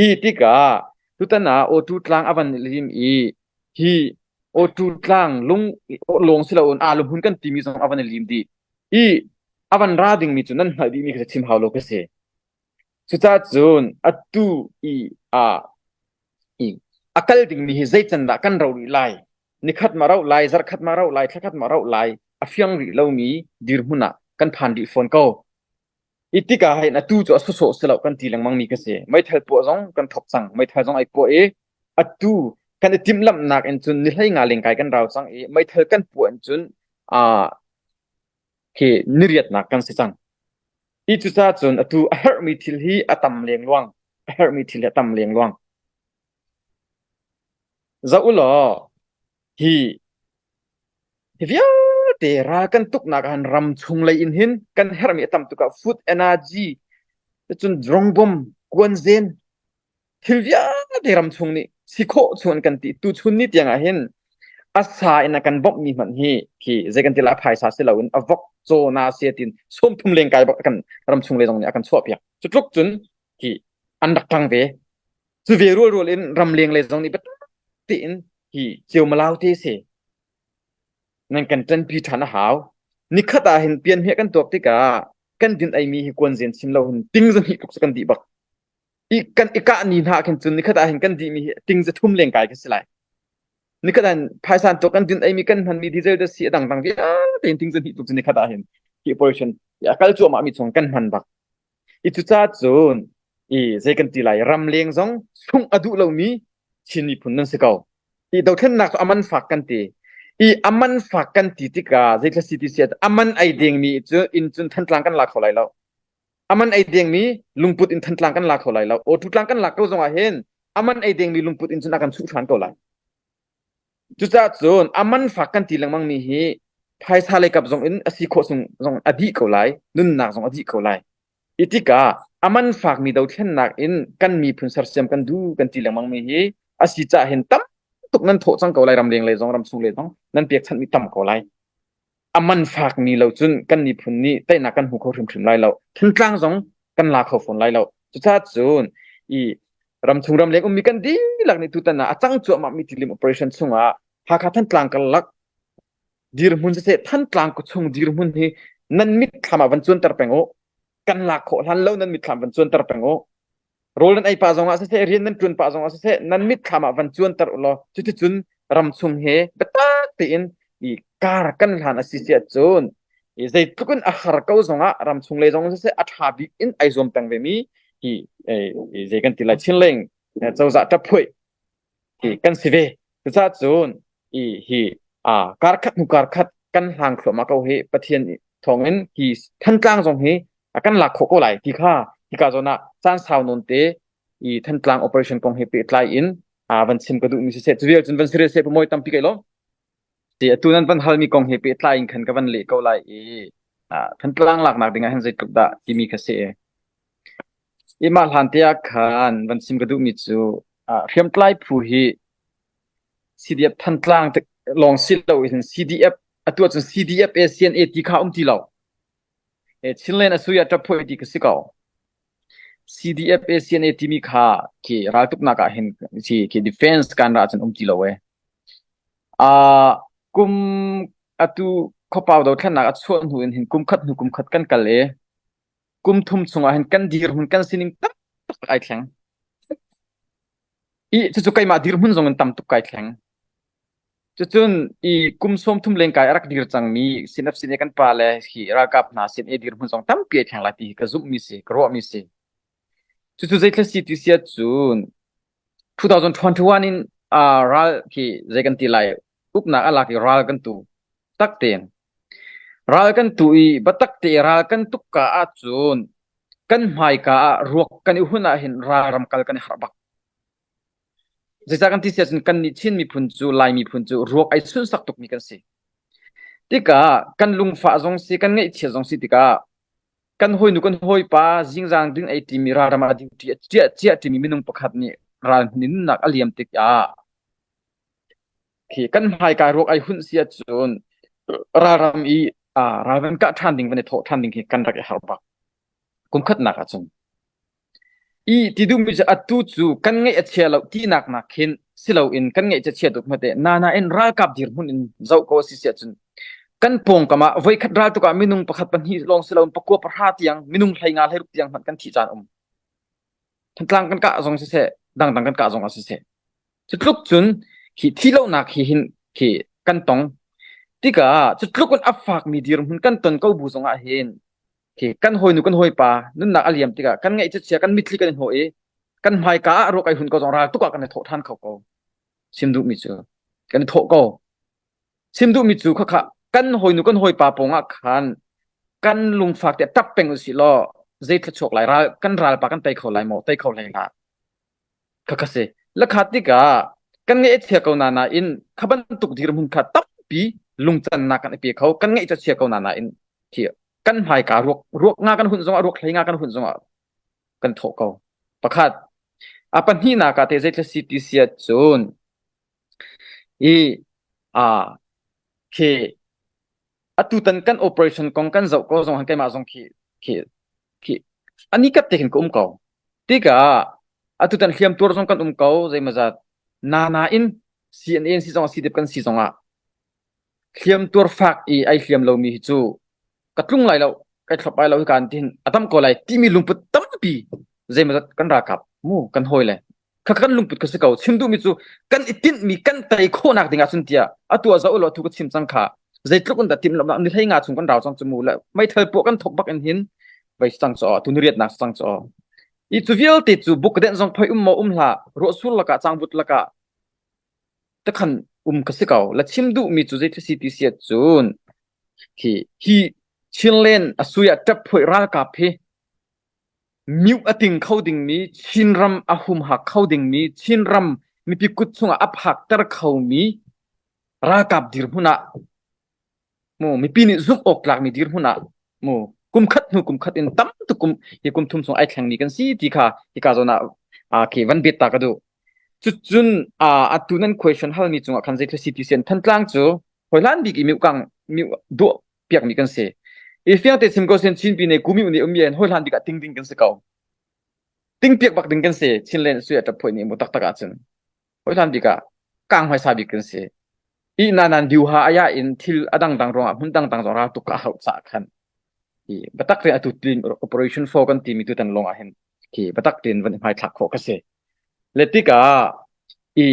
I tikah tutan ah awtu tlang a van lim i hi awtu tlang lung lawng si loin aa lumhun kan timi zong a van i lim dih. I a van ra dingmi cu nan hngalh dihmi kha chim hau lo ka si. Cucaah cun atu i a i a kal dingmi hi zei can dah kan ro rih lai? Nikhat ma rauh lai, zarhkhat ma rauh lai, thlakhat ma rauh lai, a fiang rih lomi dirhmun ah kan phan rih fawn ko. I tikah hin atu cu a sawsawh si lo kan ti lengmang mi ka si. Meithal puah zong kan thawk cang. Meithal zong ai puah i atu kan i timhlamhnak in cun ni hlei nga lengkai kan rau cang i meithal kan puah in cun uh, khi niriatnak kan si cang. Hi cucaah cun atu a herhmi thil hi a tam lengluang. A herhmi thil hi a tam lengluang. Zoh u law, hi hi vialte ral kan tuknak ah hin ram chung lei in hin kan herhmi a tam tuk ah food energy cun drone bomb kuanzen thil vialte ram chung nih si khawh chung an kan ti tuchun ni tiang ah hin a sa in a kan bawmhmi hmanh hi khi zei kan ti la phaisa si loin a vok caw na sia tin 30 leng kai bak kan ram chung le zong nih a kan chuah piak cu tluk cun khi an rak ṭang ve cu ve rual rual in ram leng le zong nih biatak tein hi ceu malau te si nan kan ṭanpi ṭhan a hau nikhat ah hin pian hme kan tuak tikah kan din ei mi hi kuan zen chim lo hin ting zahnih tluk kan dih bak i kan i kah ni hna khin cun nikhat ah hin kan dih mi hi ting za thum leng kai ka si lai. Nikhat ah phaisa tuk kan din ei mi kan hman mi diesel te si a dangdang vialte in ting zahnih tluk cu nikhat ah hin hi operation a kal cuahmah mi chung kan hman bak. I cucaah cun i zei kan ti lai ramleng zong sungh a duh lomi Chin miphun nan si ko. I dothlennak cu a man fak kan ti. I a man fak kan ti tikah zeithla si ti si a man ei dingmi cu in cun Thantlang kan la kho lai lo. A man ei dingmi lungput in Thantlang kan la kho lai lo. Aw tutlang kan lak ko zongah hin a man ei dingmi lungput in cun a kan chuh hran ko lai. Cucaah cun a man fak kan ti lengmang mi hi phaisa lei kap zong in a si khawh sung zong a dih ko lai, nunnak zong a dih ko lai. I tikah a man fakmi dothlennak in kan miphun sersiam kan duh kan ti lengmang mi hi a si cah hin tam tuk nan thawh cang ko lai ramleng lei zong ramchung lei zong nan pekchanh mi tam ko lai. A man fakmi lo cun kan miphun nih teinak kan hmu kho hrimhrim lai lo. Thantlang zong kan la kho fawn lai lo. Cucaah cun i ramchung ramleng ummi kan dihlak nih tutan ah a cang cuahmah mi tilim operation chungah Hakha Thantlang karlak dirhmun siseh Thantlang khuachung dirhmun hi nan mitthlam ah van cuanter peng u. Kan lak khawh hlan lo nan mitthlam van cuanter peng u. Rawl nan ei pah zongah siseh rian nan ṭuan pah zongah siseh nan mitthlam ah van cuanter u law cuticun ramchung he biatak tein i kar kan hlan a si si ahcun i zeitluk in a har ko zongah ramchung lei zong siseh a ṭha bik in ai zuam peng ve mi hi zei kan ti lai Chinleng cozah ṭaphuih hi kan si ve. Cucaah cun i hi a kar khat hnu kar khat kan hlang thluahmah ko hi Pathian thawngin hi Thantlang zong hi a kan lak khawh ko lai ti kha hika zawn ah caan sau nawn te i Thantlang operation kong he pehtlai in a van chim ka duhmi siseh cu vial cun van si rel seh pamoy tampi kai lo ti atu nan van halmi kong he pehtlai in khan ka van leh ko lai i Thantlang laknak ding ah hin zeitluk dah timi kha si i mah hlan te ah khan van chim ka duhmi cu hriamtlai phu hi CDF Thantlang lawng si lo in CDF atu ahcun CDF e CNA ti kha um ti lo. Chinland asuya ṭaphuai ti ka si ko. CDF e CNA timi kha khi raltuknak ah hin si khi defense kan ra cun um ti lo e. Uh, kum atu khuapau dothlennak a chuah hnu in hin kum khat hnu kum khat kan kal e. Kum thum chungah hin kan dirhmun kan sining taktak ai thleng. I cucu keimah dirhmun zong in tam tuk kai thleng. Cucun i kum 30 lengkai a rak dir cangmi sinap sin i kan pa le hi ralkap hna sin i dirhmun zong tampi ai thleng lai ti hi ka zumhmi si, ka ruahmi si. Cucu zeithil si ti si ahcun 2021 in uh, ral khi zei kan ti lai uknak a lak i ral kan tu tak tein ral kan tu i biatak te ral kan tuk ka ahcun kan hmaika ah ruak kan i hun ah hin ralram kal kan i harh bak. Zeicah kan ti si ahcun kannih Chin miphun cu Lai miphun cu ruak ai sunsak tukmi kan si. Tikah kan lungfah zong si kan ngaihchia zong si tikah kan hawinu kan hawipa zingzang ding ei ṭimi ralram ah duty a ciah ciah ṭimi minung pakhat nih ral hmun in nunnak a liam tikah khi kan hmaika ruak ai hunh si ahcun ralram i ral van kah ṭhan ding van i thawh ṭhan ding khi kan rak i harh bak. Kum khatnak ahcun. I ti duhmi cu atu cu kan ngaih a chia lo tinak nak khin si loin kan ngaih cu chia tuk hmete nanain ralkap dirhmun in zoh ko a si si ahcun kan pawngkam ah voikhat ral tuk ah minung pakhat pahnih lawng si loin pakua pahra tiang minung 15 16 tiang hmanh kan thih caan um. Thantlang kan kah zong siseh dangdang kan kah zong ah siseh cu tluk cun hi thihlohnak hi hin khi kan tong tikah cu tluk in a fakmi dirhmun kan ton ko bu zong ah hin khi kan hawinu kan hawipa nunnak a liam tikah kan ngaih chia kan mitthli kan i hnawh i kan hmaika ah ruak ai hun ko zong ral tuk ah kan i thawh ṭhan kho ko chim duhmi cu kan i thawh ko chim duhmi cu khakha kan hawinu kan hawipa pawng ah khan kan lungfak te tap peng usih law zei thluachuak lai ral kan ralpa kan tei kho lai maw tei kho hlei hlah Khakha si. Lakha tikah kan ngaih a chia ko na nain kha bantuk dirhmun kha tampi lungcannak kan i pe kho. Kan ngaih cu a chia ko na nain khi kan hmaika ruak ruak nga kan hunh zongah ruak hlei nga kan hunh zongah kan thawh ko. Pakhat. A pahnihnak ah teh zeithil si ti si ahcun i a khi atutan kan operation kong kan zoh ko zong han keimah zong khi khi khi ani kat te khin ka um ko. Tikah atutan hliam tuar zong kan um ko zeimawzat nana in CNA si zong CDF kan si zong ah hliam tuar fak i ai hliam lomi hi cu ka tlung lai lo kai thlop lai lo hi kan tin a tam ko lai timi lungput tampi zeimawzat kan ralkap mu kan hawi le. Kha kan lungput kha si ko. Chim duhmi cu kan i tinhmi kan tei khawhnak ding ahcun tiah atu ah zoh law thu ka chim cang kha. Zeitluk in dah timhlamhnak ni hlei nga chung kan rau cang cu mu le meithal puah kan thok bak in hin vei cang cu tu ni riatnak cang cu. I cu vialte cu bukden zong phoi um maw um hlah ruahsur lakah cangvut lakah takhan um ka si ko. La chim duhmi cu zei si ti si cun hi hi Chinland a sui ah ṭap phoi ralkap hi Mioh a ting kho dingmi, Chinram a humhak kho dingmi, Chinram mipi kut chungah a phakter khomi ralkap dirhmun ah mu mipi nih zumh awk tlakmi dirhmun ah mu kum khat hnu kum khat in tam tuk kum hi kum thum chung ai thlengmi kan si ti kha hika zawn ah khi van bet ta ka duh. Cucun atu nan question halmi cungah khan zeitluk si ti sian Thantlang cu hoi bik i miukang miu duah piakmi kan si. I fiang te chim ko sin Chin pine kumi uni um yen hoi hlan bik ah ting ding kan si ko. Ting piak bak ding kan si Chinland sui atap phoi ni mu tak tak ah cun. Hoi hlan bik ah kang hmai sa bik kan si. I na nan diu ha aya in thil adang dang rong ah hmun dang dang zong ra tuk ka hau cha khan. I batak te atu tin operation 4 kan ti mi tu tan long ah hin ki batak tin van hmai thlak kho ka si. Le tikah i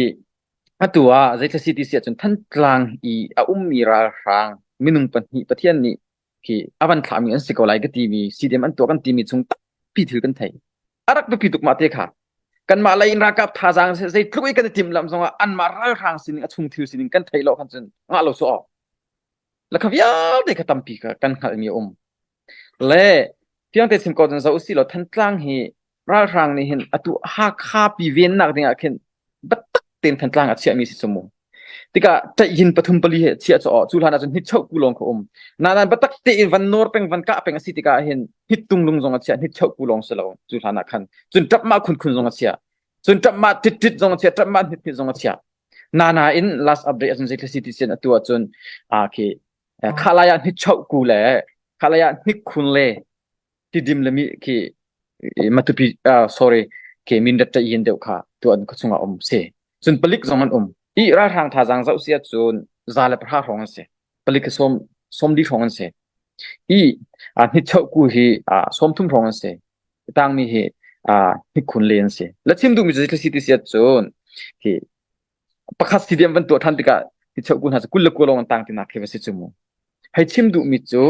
Atu ah zeithil si ti si ahcun Thantlang i a ummi ralhrang minung pahnih Pathian nih khi a van thlahmi an si ko lai ka timi CDM an tuah kan timi chung tampi thil kan thei. A rak biapi tuk mah te kha. Kanmah lei in ralkap thazaang zeitluk i kan i timhlamh zongah anmah ralhrang sining a chung thil sining kan theih lo khan cun ngah lo su awk. Le kha vialte kha tampi kha kan hngalhmi a um. Le fiangte chim ko cun zoh usih law Thantlang hi ralhrang nih hin atu Hakha pi vennak ding ah khin biatak tein Thantlang a chiahmi si cu mu. Tikah ṭaihhin pathum pali he chiah cu aw cu hlan ahcun hnitchoh ku lawng kha um. Nain biatak tein van nawr peng van kah peng a si tikah hin hnittung lung zong a chiah hnitchoh ku lawng si lo cu hlan ah khan. Cun ṭapmah khunkhun zong a chiah. Cun ṭapmah ṭitṭit zong a chiah ṭapmah hnithnit zong a chiah. Nana in last update ahcun zeitluk si ti sin atu ahcun ah khi khalai ah hnichoh ku le khalai ah hnikhun le tidim le mi khi matupi sorry khi mindat ta yin deuh kha tu an chungah um si cun palik zong an um i ralhrang thazaang zoh si ahcun za le pahra hrawng an si palik hi sawm sawmli hrawng an si i hnichoh ku hi 30 hrawng an si tangmi hi hnikhun le an si la chim duhmi cu si ti si ahcun hi pakhat CDM van tuah ṭhan tikah hi cheuh hna cu 29 lawng an tang tinak khi va si cu mu. Hei chim duhmi cu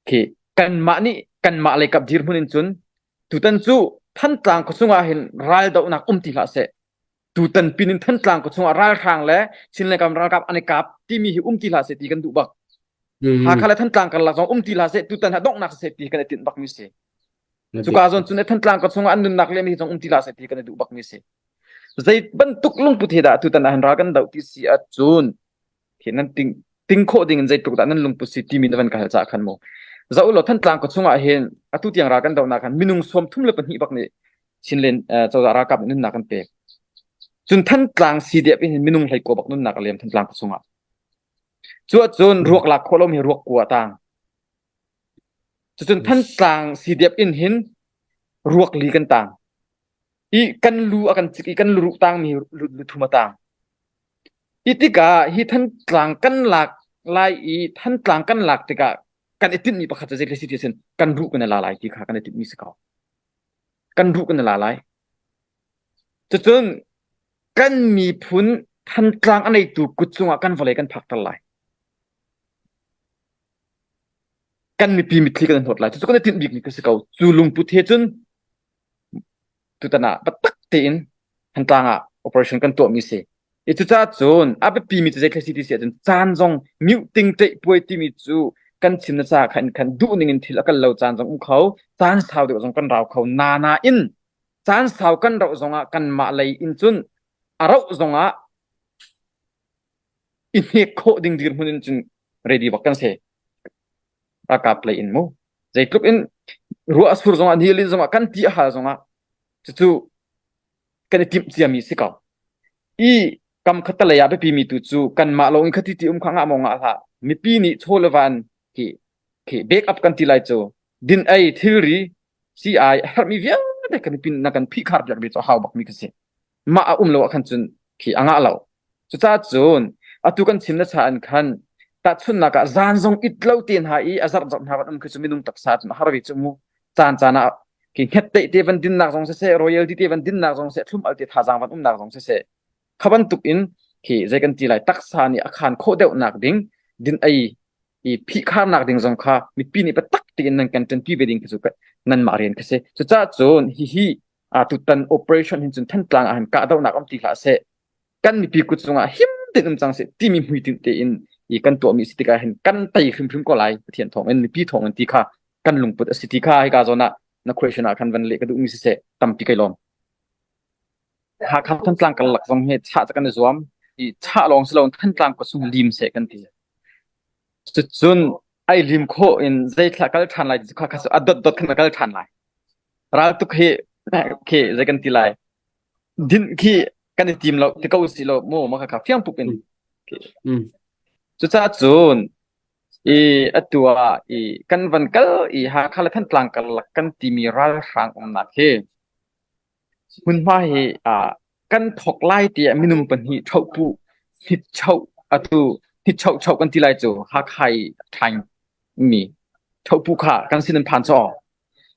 khi kanmah nih kanmah lei kap dirhmun in cun tutan cu Thantlang khuachung ah hin raldohnak um ti hlah seh. Tutan pin in Thantlang khuachung ah ralhrang le Chinland kam ralkap an i kap timi hi um ti hlah seh ti kan duh bak. Hakha le Thantlang karlak zong um ti hlah seh tutan ha donghnak seh ti kan i tinh bakmi si. Cuka zawn cun Thantlang khuachung ah an nunnak le mi zong um ti hlah seh ti kan i duh bakmi si. Zei bantuk lungput he dah tutan ah hin ral kan doh ti si ahcun khi nan ting ting khawh ding in zeitluk dah nan lungput si timi na van ka hal caah khan mu. Zoh law Thantlang khua chungah hin atu tiang ral kan dohnak khan minung 32 bak nih Chinland cozah ralkap nih nunnak an pek. Cun Thantlang CDF in hin minung 19 bak nunnak a liam Thantlang khua chungah. Cu ahcun ruak lak khawh lomi ruak kua a tang. Cucun Thantlang CDF in hin ruak li kan tang. I kan lu a kan cik i kan luruh tangmi lu thum a tang. Hi tikah hi Thantlang kan lak lai i Thantlang kan lak tikah kan i tinhmi pakhat cu zei si ti sin kan ruh kan i la lai ti kha kan i tinhmi si ko. Kan ruh kan i la lai. Cucun kan miphun Thantlang a neitu kut cungah kan vawlei kan phakter lai. Kan mipi mitthli kan i hnawt lai. Cucu kan i tinh bikmi ka si ko. Cu lungput he cun tutan ah biatak tein Thantlang ah operation kan tuahmi si. I cucaah cun a biapimi cu zeitlai si ti si ahcun caan zong mute ṭeih puai timi cu kan chim na caah khan khan duh ning in thil a kal lo caan zong um kho, caan sau deuh zong kan rau kho. Na nain caan sau kan rauh zongah kanmah lei in cun a rauh zongah i hnek khawh ding dirhmun in cun ready bak kan si. Ralkap lei in mu. Zeitluk in ruah a sur zongah ni a lin zongah kan ti a hal zongah cucu kan i timh ciami si ko. I kam khat lei ah biapi mi tu cu kanmah lawng in khati ti um kha ngah maw ngah hlah. Mipi nih chaw le van khi khi back up kan ti lai cu din ei thilri CI a herhmi vialte kan mipi na kan phihkhar piak ve cu a hau bakmi ka si. Mah a um lo ah khan cun khi a ngah lo. Cucaah cun atu kan chim na cha an khan tahchunhnak ah zan zong it lo te hna i a zarh zarh hna van um khi cu minung taksa cun a har ve cu mu. Caan caan ah Khi hngetteih te van dinnak zong siseh, royalty te van dinnak zong siseh, thlum al te thazaang van umnak zong siseh, kha bantuk in khi zei kan ti lai taksa nih a khan khawh deuhnak ding din ei i phihkharnak ding zong kha mipi nih biatak tein nan kan ṭanpi ve ding khi cu nanmah rian khi si. Cucaah cun hihi tutan operation hin cun Thantlang ah hin kahdohnak um ti hlah seh kan mipi kut cungah him tein um cang seh timi hmuitinh tein i kan tuahmi si tikah hin kan tei hrimhrim ko lai Pathian thawngin mipi thawngin ti kha kan lungput a si ti kha hika zawn ah na question ah khan van leh ka duhmi siseh tampi kai lawm. Hakha Thantlang karlak zong hi chah cu kan i zuam i chah lawng si loin Thantlang khua chung lim seh kan ti. Cucun ai lim khawh in zeithla kal ṭhan lai ti cu kha kha cu a dotdot khan a kal ṭhan lai. Raltuk hi khi zei kan ti lai dinh khi kan i tim lo ti ko si lo mu ma kha kha fiang pup in. Cucaah cun i atu ah i kan van kal i Hakha le Thantlang karlak kan timi ralhrang umnak hi Hmunhma hi kan thawk lai tiah minung pahnih ṭhohpuh hnitchoh atu hnitchohchoh kan ti lai cu Hakha i a ṭhaimi ṭhohpuh kha kan sin an phan caw.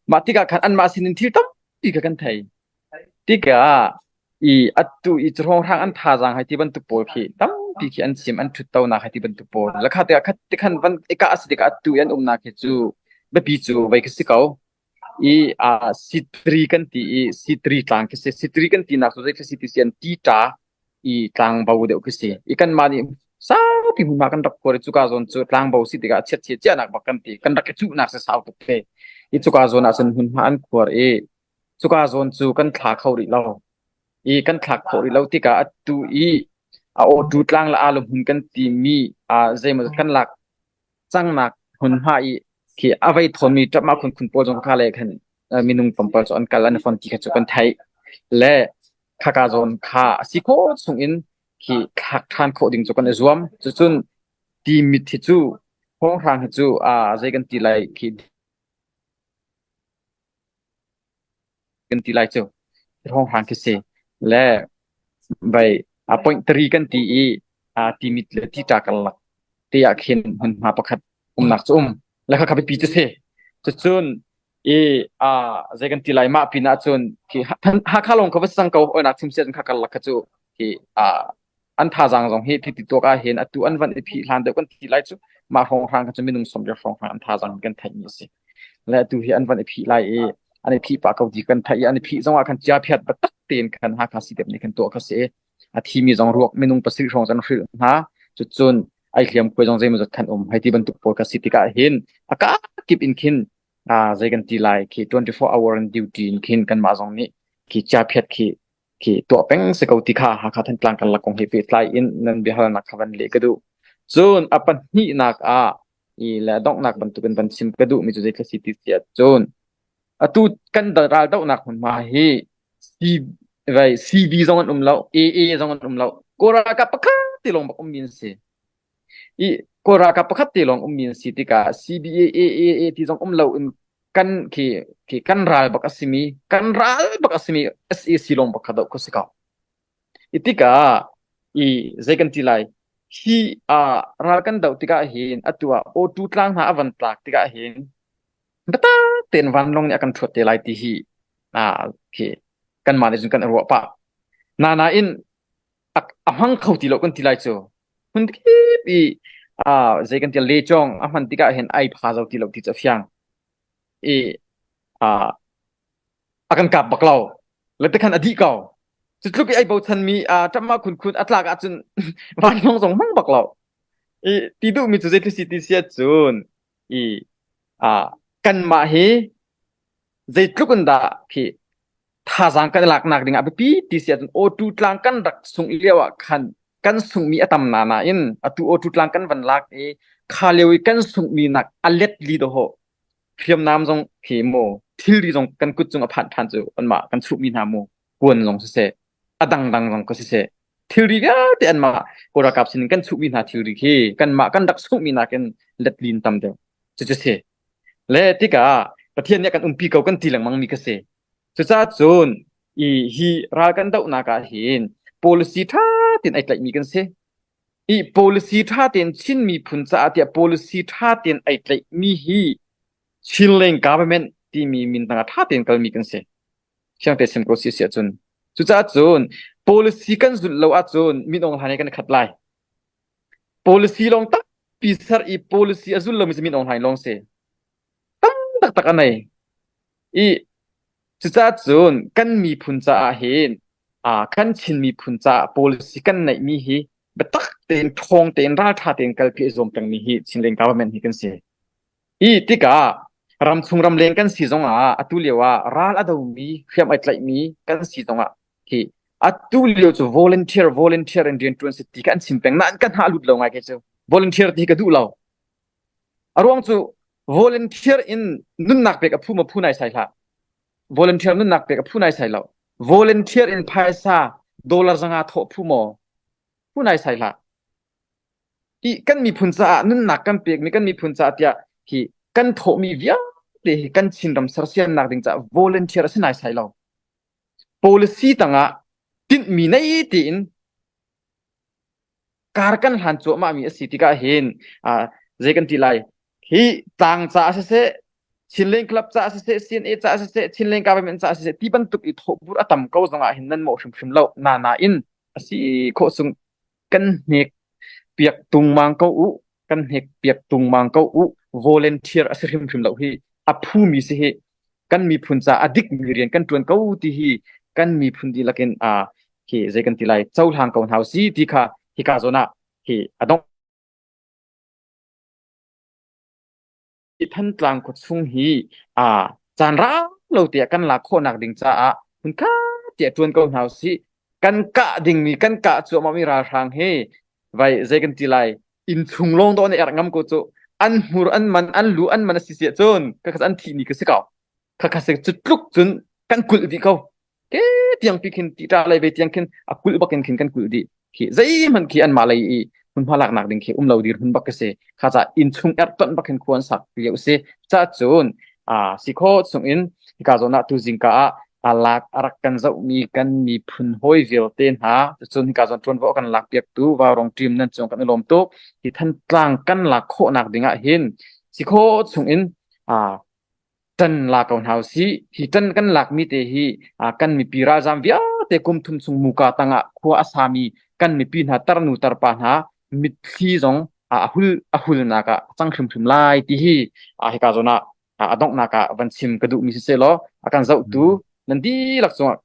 Mah tikah khan anmah sinin thil tampi kha kan thei. Tikah i atu i cuhrawnghrang an thazaang hei ti bantuk pawl khi tampi khi an chim an ṭhuttonak hei ti bantuk pawl. Le kha tikah khat tikhan van i kah a si tikah atu i an umnak hi cu biapi cu vei khi si ko. I Sitri kan ti i Sitri tlang khi si. Sitri kan tinak cu zei khi si ti si an ti ṭa i tlangbo deuh khi si. I kanmah nih saupi hmunhma kan rak khuar i cuka zawn cu tlangbo si tikah chiatchia ciahnak bak kan ti. Kan rak i cuhnak si sau tuk te. I cuka zawn ah cun hmunhma an khuar i cuka zawn cu kan thla kho rih lo. I kan thlak khawh rih lo tikah atu i a awtu tlang le aa hmun kan timi zeimaw kan lak cangnak hmunhma i khi a vei thawnmi ṭapmah khunkhun pawl zong kha le khan minung tlawmpal cu an kal an i fon ti kha cu kan theih le khaka zawn kha a si khawh chungin khi thlak ṭhan khawh ding cu kan i zuam. Cucun timit hi cu hawnghrang hi cu zei kan ti lai khi kan ti lai cu hrawnghrang khi si le vai a point 3 kan ti i a timit le tita karlak te ah khin hmunhma pakhat umnak cu um le kha biapi cu si cucun i a zei kan ti lai mah pin ah cun khi Hakha lawng kha va sang ko oinak chim sian kha karlak kha cu khi a an thazaang zong hi ti tuak ah hin atu an van i phih hlan deuh kan ti lai cu mah hrawnghrang kha cu minung 40 hrawnghrang an thazaang kan theih mi a si le atu hi an van i phih lai i an i phih pah ko ti kan theih i an i phih zong ah khan chia phiat biatak tein khan Hakha CDF nih khan tuah kha si a thimi zong ruak minung pasarih hrawng zan hrilh hna cucun ai hliam khuai zong zeimawzat khan um hei ti bantuk pawl ka si tikah hin a ka kip in khin zei kan ti lai khi 24 hour in duty in khin kanmah zong nih khi chia phiat khi khi tuah peng si ko ti kha Hakha Thantlang karlak kong he pehtlai in nan biahalnak kha van leh ka duh. Cun a pahnihnak ah i le donghnak bantukin van chim ka duhmi cu zeitluk si ti si ahcun atu kan ral dohnak hmunhma hi C vai CB zong an um lo AA zong an um lo Kawl ralkap pakhat te lawng bak ummi an si. I Kawl ralkap pakhat te lawng ummi an si tikah CBA AAA ti zong um lo in kan khi khi kan ral bak a simi kan ral bak a simi SAC lawng bak kha doh kho si ko. I tikah i zei kan ti lai hi a ral kan doh tikah hin atu ah O2 tlang hna a van tlak tikah hin biatak tein vanlawng nih a kan ṭhuat te lai ti hi a khi kanmah nih cun kan i ruah pah. Na nain a, a hmang kho ti lo kan ti lai cu hmun kip i a zei kan ti lechong a hman tikah hin ai pha zo ti lo ti cu a fiang i a a kan kap bak lo le te khan a dih ko cu tluk i ai bochan mi a ṭamma khun khun a tlak ahcun vanlawng zong hmang bak lo i ti duh mi cu zeitluk si ti si ahcun i a kanmah hi zeitluk in dah khi thazaang kan i laknak ding ah biapi ti si ahcun O2 tlang kan rak sungh lio ah khan kan sunghmi a tam na nain atu O2 tlang kan van lak i kha lio i kan sunghmi nak a let li dawh hriamnam zong khi mu thilri zong kan kut cung a phanh ṭhan cu anmah kan chuhmi hna mu kuan zong siseh a dangdang zong ka siseh thilri vialte anmah Kawl ralkap sinin kan chuhmi hna thilri khi kanmah kan rak sunghmi nakin let lin tam deuh cucu si le tikah Pathian nih a kan umpi ko kan ti lengmang mi ka si cucaah cun i hi ral kan dohnak ah hin policy ṭha tein ai tlaihmi kan si i policy ṭha tein Chin miphun caah tiah policy ṭha tein ai tlaihmi hi Chinland government. timi min tangah ṭha tein kalmi kan si. Fiangte sim ko si si ahcun. Cucaah cun policy kan zulh lo ahcun Min Aung Hlaing he kan i khat lai. Policy lawng tampi ser i policy a zul lomi cu Min Aung Hlaing lawng si. Tam taktak a nei. I cucaah cun kan miphun caah hin kan Chin miphun caah policy kan neihmi hi biatak tein ṭhawng tein ralṭha tein kalpi a zuam pengmi hi Chinland government hi kan si. Hi tikah ramchung ramleng kan si zongah atu lio ah ral a domi hriam ai tlaihmi kan si zongah hi atu lio cu volunteer volunteer in rian ṭuan si ti kha an chim peng nain ka hna lut lo ngai kei cu volunteer ti hi ka duh lo. A ruang cu volunteer in nunnak pek a phu ma phu nai sai hlah. Volunteer nunnak pek a phu nai sai lo. Volunteer in phaisa dollar 500 thawh phu maw? Phu nai sai hlah. I kan miphun caah nunnak kan pekmi kan miphun caah tiah hi kan thawhmi vialte hi kan Chinram sersiamnak ding caah volunteer a si naisai lo. Policy tangah tinhmi nei tein kar kan hlan cuahmahmi a si tikah hin zei kan ti lai hi tlang caah siseh Chinland Club caah siseh CNA caah siseh Chinland government caah siseh ti bantuk i thawhbur a tam ko zongah hin nan mawh hrimhrim lo na nain a si khawh sung kan hnek piak tungmang ko u kan hnek piak tungmang ko u volunteer a si hrimhrim lo hi a phumi si hi kan miphun ca a dikmi rian kan ṭuan ko ti hi kan miphun dihlak in a hi zei kan ti lai cohlang ko hna si ti kha hika zawn ah hi a dongh Thantlang khuachung hi a caan rau lo tiah kan lak khawhnak ding caah hmunkhat tiah ṭuan ko hna usih. Kan kah dingmi kan kah cuahmahmi ralhrang hi vai zei kan ti lai inn chung lawng dawh nih erh ngam ko cu an hmur an man an lu an man a si siah cun khakha an thih ni ka si ko khakha se cu tluk cun kan kulh dih ko ke tiang pi khin ti ṭa lei ve tiang khin a kulh bak in khin kan kulh dih khi zeihmanh khi anmah lei i hmunhma laknak ding khi um lo dir hun bak ka si kha ca inn chung erh tonh bak hin khua an sak lio si ca cun a si kho chung in hika zawn ah tu zingka ah a lak a rak kan zohmi kan miphun hawi vialte hna cun hika zawn ṭuanvo kan lak piak tu Vaurong team nan cung kan i lawm tuk hi Thantlang kan lak khawhnak ding ah hin si kho chung in a ṭan la ko hna usih. Hi ṭan kan lakmi te hi kan mipi ralzaam vialte kum thum chung muka tangah khua a sami kan mipi hna tarnu tarpa hna mitthli zong a hul a hulnak ah a cang hrimhrim lai ti hi hika zawn ah a donghnak ah van chim ka duhmi siseh law a kan zohtu nan dihlak cungah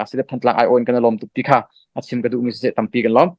Sidep Thantlang aiawh in kan i lawm tuk ti kha a chim ka duhmi siseh tampi kan lawm.